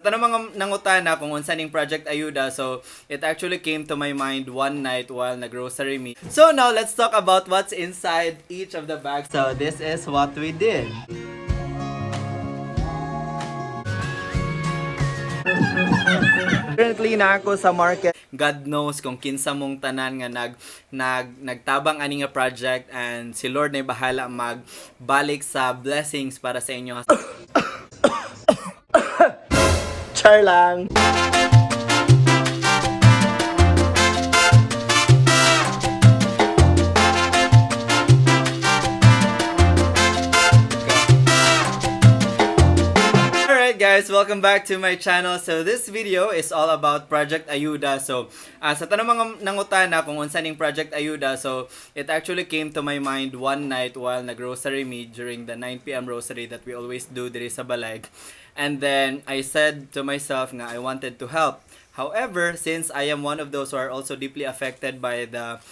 Tanang mga nangutana kung unsa ning Project Ayuda, so it actually came to my mind one night while nag-grocery me. So now let's talk about what's inside each of the bags. So this is what we did. Currently na ako sa market. God knows kung kinsa mong tanan nga nag nag nagtabang ani nga project and si Lord na bahala magbalik sa blessings para sa inyo. Char lang. Alright guys, welcome back to my channel. So this video is all about Project Ayuda. So sa tanong mga nangutana kung unsa ning Project Ayuda, so it actually came to my mind one night while nag-grocery me during the 9 p.m. rosary that we always do diri sa balay. And then I said to myself nga I wanted to help. However, since I am one of those who are also deeply affected by the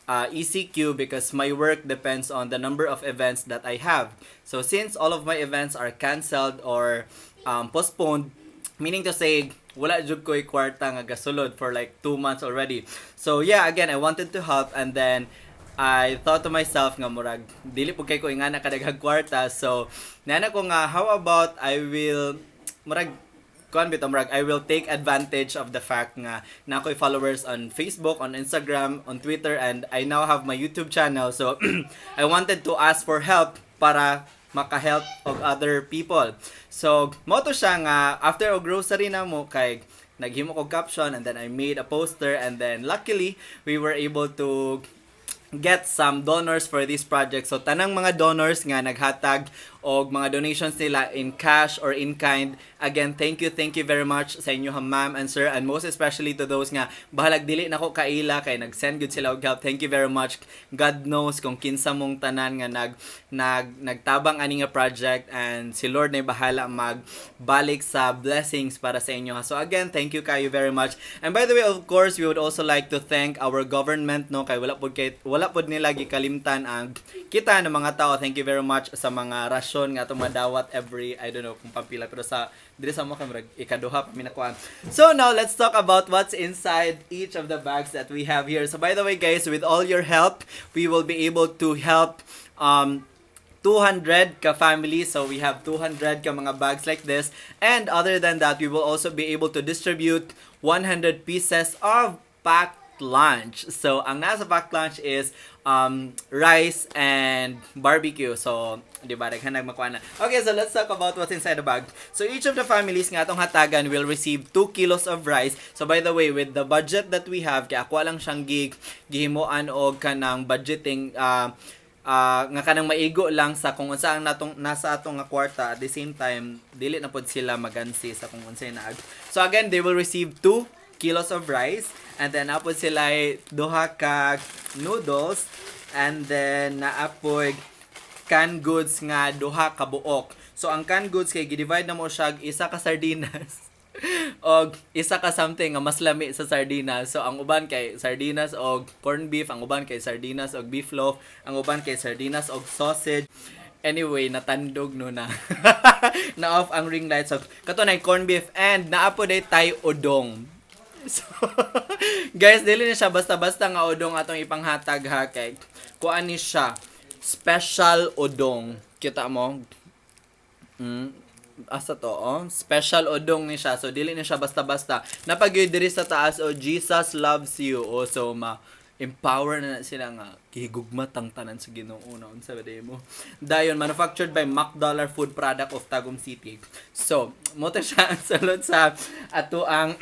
ECQ because my work depends on the number of events that I have. So since all of my events are canceled or postponed, meaning to say, wala jud ko'y kwarta nga gasulod for like 2 months already. So yeah, again, I wanted to help and then I thought to myself nga murag dili pud kay ko ingana kadaghag kwarta. So nana ko nga, how about I will murag kuan bitaw, murag I will take advantage of the fact nga na ako'y followers on Facebook, on Instagram, on Twitter, and I now have my YouTube channel. So I wanted to ask for help para maka-help og other people. So mo to siya nga after og grocery na mo kay naghimo kog caption and then I made a poster and then luckily we were able to get some donors for this project. So tanang mga donors nga naghatag og mga donations nila in cash or in kind. Again, thank you very much sa inyo, ma'am and sir, and most especially to those nga bahalag dili nako kaila kay nag-send gud sila og help. Thank you very much. God knows kung kinsa mong tanan nga nag nag nagtabang ani nga project and si Lord na bahala magbalik sa blessings para sa inyo. So again, thank you kayo very much. And by the way, of course, we would also like to thank our government, no, kay wala pud nila gikalimtan ang kita ng mga tao. Thank you very much sa mga rasyon nga atong madawat every, I don't know kung pampila, pero sa diri sa mo kay murag ikaduha pa mi nakuha. So now let's talk about what's inside each of the bags that we have here. So by the way guys, with all your help, we will be able to help 200 ka family. So we have 200 ka mga bags like this. And other than that, we will also be able to distribute 100 pieces of packed lunch. So ang nasa packed lunch is rice and barbecue. So, di ba, daghan nagmakuha na. Okay, so let's talk about what's inside the bag. So each of the families nga atong hatagan will receive 2 kilos of rice. So by the way, with the budget that we have, kaya ako lang siyang gihimuan og kanang budgeting nga kanang maigo lang sa kung unsa ang natong nasa atong nga kwarta, at the same time dili na pod sila magansi sa kung unsay naag. So again, they will receive 2 kilos of rice and then apod sila duha ka noodles and then naapoy canned goods nga duha ka buok. So ang canned goods kay gi-divide na mo siya og isa ka sardinas og isa ka something nga mas lami sa sardinas. So ang uban kay sardinas og corned beef, ang uban kay sardinas og beef loaf, ang uban kay sardinas og sausage. Anyway, natandog no na. Na off ang ring light. So kato na corned beef and naa po day tay udong. So, guys, dili na siya basta-basta nga udong atong ipanghatag ha, kay kuan ni siya special udong. Kita mo? Asa to, oh? Special udong ni siya. So, dili na siya basta-basta. Napagyoy diri sa taas, oh, "Jesus loves you." Oh, so, ma empower na sila nga gihigugma tang tanan sa Ginoo na unsa ba mo. Dayon, manufactured by Mac Dollar Food Product of Tagum City. So, mo to siya ang sulod sa ato ang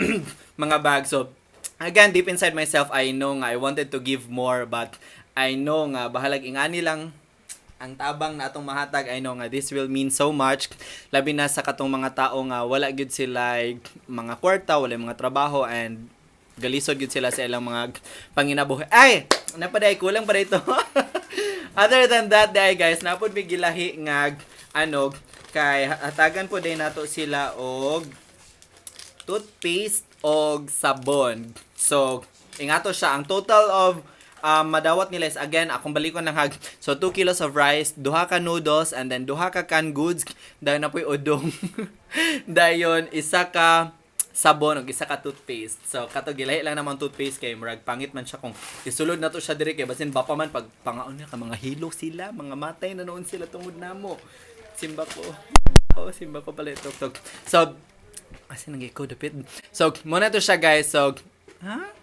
mga bag. So, again, deep inside myself, I know nga I wanted to give more, but I know nga bahalag ingani lang ang tabang na atong mahatag. I know nga this will mean so much, labi na sa katong mga tao nga wala gyud sila mga kwarta, wala mga trabaho and galisod gyud sila sa ilang mga panginabuhi. Ay, napaday kulang pa dito. Other than that day guys, napod mi gilahi nga ano kay hatagan po day nato sila og toothpaste og sabon. So, ingato siya. Ang total of madawat nila is, again, akong balikon ng hag. So, 2 kilos of rice, duha ka noodles, and then duha ka canned goods, dahil na po'y udong. Dayon isa ka sabon ug isa ka toothpaste. So kato gilahi lang naman toothpaste kay murag pangit man siya kung isulod na to siya diri kay basin bapa man pag pangaon niya ka mga hilo sila, mga matay na noon sila tungod namo. Simba ko. Oh, simba ko pala ito. So, asa nang ko dapit. So, muna to siya, guys. So, ha?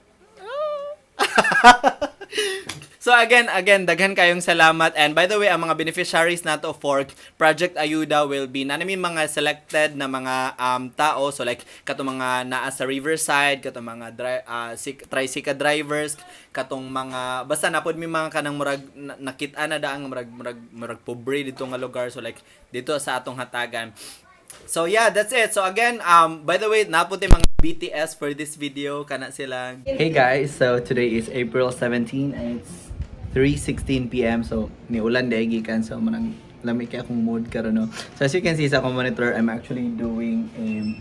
So again, daghan kayong salamat. And by the way, ang mga beneficiaries nato for Project Ayuda will be na namin mga selected na mga tao. So like katong mga naa sa Riverside, katong mga tricycle drivers, katong mga basta napod mi mga kanang murag nakit-an na daang murag pobre dito nga lugar. So like dito sa atong hatagan. So yeah, that's it. So again, by the way, napod mga BTS for this video kana sila. Hey guys, so today is April 17 and it's 3:16 PM. So niulan dahil gikan, so manang lami kay akong mood karon, no. So as you can see sa akong monitor, I'm actually doing a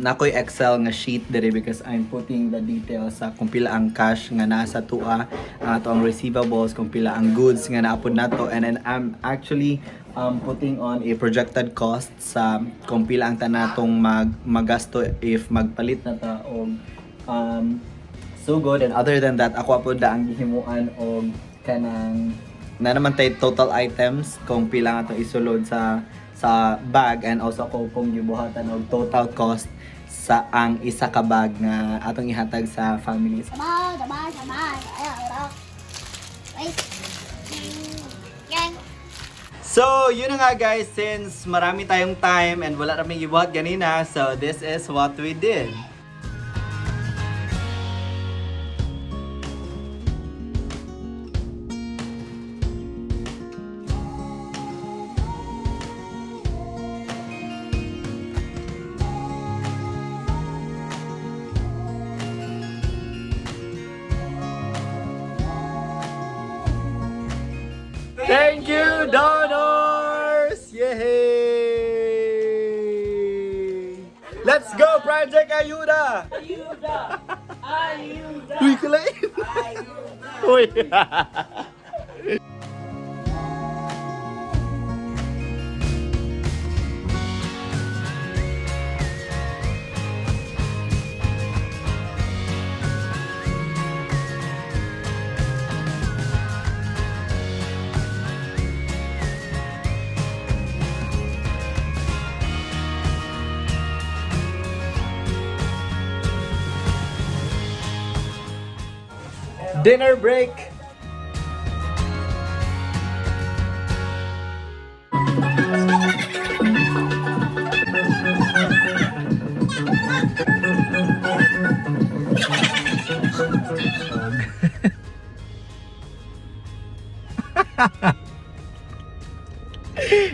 nakoy Excel nga sheet diri because I'm putting the details sa kung pila ang cash nga nasa tua, ang ato ang receivables, kung pila ang goods nga naapod nato, and then I'm actually putting on a projected cost sa kung pila ang tanatong magasto if magpalit na ta og sugod. And other than that, ako po da ang gihimuan og kanang na naman tay total items kung pila nga to isulod sa bag, and also ko kung gibuhatan og total cost sa ang isa ka bag nga atong ihatag sa families. Sama, sama, sama. Ay, ay, yan. So, yun na nga guys, since marami tayong time and wala kaming gibuhat ganina, so this is what we did. Thank you, donors! Yay! Let's go, Project Ayuda! Ayuda! Ayuda! Uy, kulay! Uy! Dinner break!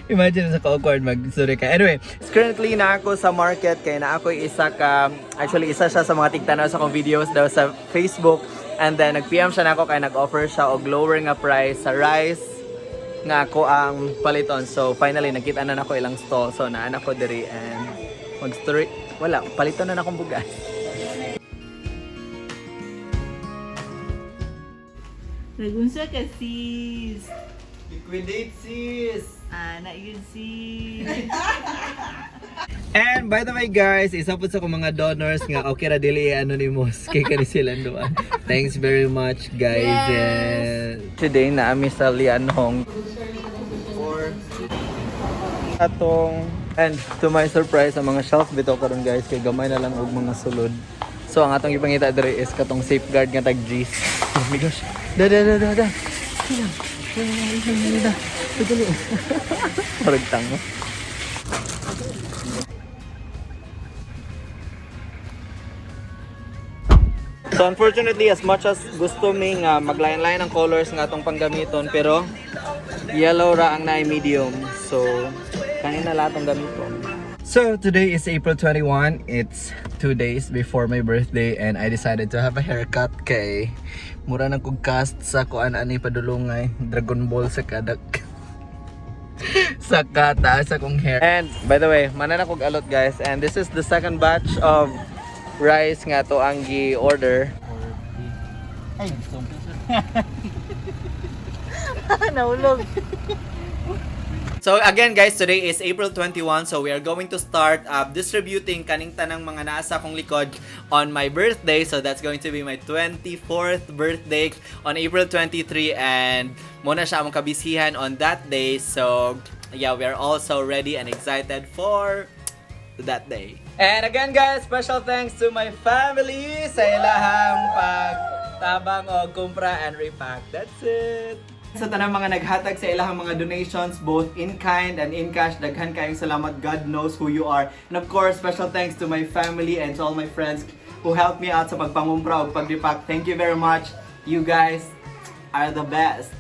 Imagine sa ka-awkward mag-sorry ka. Anyway, currently na ako sa market kay na ako isa ka, actually isa siya sa mga tigtanaw sa akong videos daw sa Facebook, and then nag-PM siya nako kay nag-offer siya og lower nga price sa rice nga ako ang paliton. So finally nakita na nako ilang stall. So naan ako diri and mag-story wala paliton na nakong bugas. Nagunsa ka, sis. Liquidate, sis. Ah, na yun, sis. And by the way guys, isa po sa akong mga donors nga okay ra dili anonymous kay kani sila duan. Thanks very much, guys. Yes. And today na ami sa Lianhong. Atong and to my surprise ang mga shelf bitaw karon guys kay gamay na lang og mga sulod. So ang atong gipangita diri is katong safeguard nga tag G's. Oh my gosh. Da da da da da. Sige lang. Da, da, da, da, da. Dali. Parang tango. So unfortunately, as much as gusto mi nga maglain-lain ang colors nga atong panggamiton, pero yellow ra ang naay medium. So kanina lahat ang gamiton. So today is April 21. It's 2 days before my birthday and I decided to have a haircut kay mura nang kog cast sa kuan ani padulongay Dragon Ball sa kadak sa kataas akong hair. And by the way, manan akong alot guys, and this is the second batch of rice nga to ang gi-order. Ay, Nahulog. So again, guys, today is April 21, so we are going to start distributing kaning tanang mga naa sa akong likod on my birthday. So that's going to be my 24th birthday on April 23, and mao na siya among kabisihan on that day. So yeah, we are also ready and excited for that day. And again, guys, special thanks to my family sa ilahang pagtabang o kumpra and repack. That's it. Sa tanang mga naghatag sa ilahang mga donations, both in kind and in cash, daghan kayong salamat. God knows who you are. And of course, special thanks to my family and to all my friends who helped me out sa pagpangumpra o pag-repack. Thank you very much. You guys are the best.